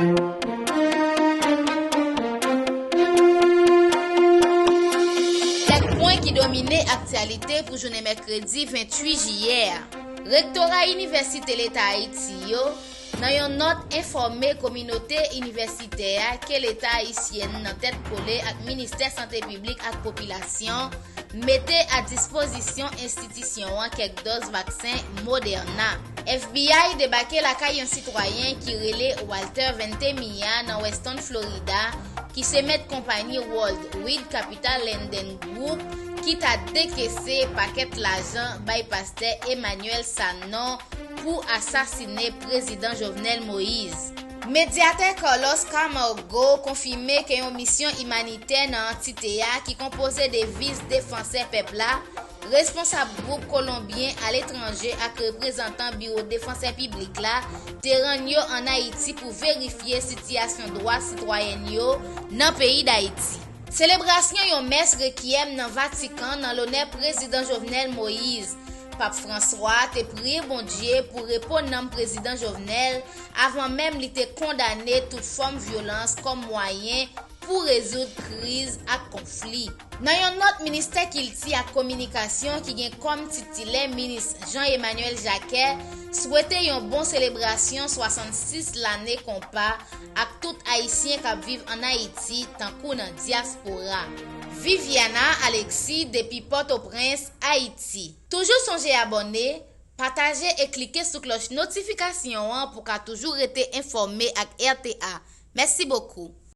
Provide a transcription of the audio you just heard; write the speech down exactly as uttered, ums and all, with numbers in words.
Kèk pwen ki domine aktyalite pou jounen mèkredi venntuit jiyè a. Rektora inivèsite Leta Ayiti yo, nan yon nòt, enfòme kominote inivèsitè a ke Leta ayisyen nan tèt kole ak Ministè Sante Piblik ak Popilasyon mete a dispozisyon enstitisyon an kèk dòz vaksen Moderna. F B I debake lakay yon sitwayen ki rele Walter Ventemilla nan Weston, Florida, ki se mèt konpayi World Weed Capital Lending Group, ki ta dekese pakèt lajan bay pastè Emmanuel Sanon pou asasine prezidan Jovenel Moïse. Medyatè Carlos Camargo konfime ke yon misyon imanitè nan antite a ki konpoze de vis defansè pèp la, responsab gwoup kolonbyen aletranje ak reprezantan biwo defansè piblik la te rann yo ann Ayiti pou verifye sitiyasyon dwa sitwayèn yo nan peyi Dayiti. Selebrasyon yon mès rekyèm nan Vatikan nan lonè prezidan Jovenel Moïse. Pap Franswa te priye Bondye pou repo nanm prezidan Jovenel avan menm li te kondane tout fòm vyolans kòm mwayen pou rezoud kriz ak konfli. Nan yon nòt, Ministè Kilti ak Kominikasyon, ki gen kòm titilè minis Jean Emmanuel Jacquet, swete yon bon selebrasyon swasannsis lane konpa ak tout Ayisyen k ap viv ann Ayiti, tankou nan dyaspora. Viviana Alexis, depi Pòtoprens, Ayiti. Toujou sonje abòne, pataje e klike sou klòch notifikasyon an pou w ka toujou rete enfòme ak R T A. Mèsi bokou.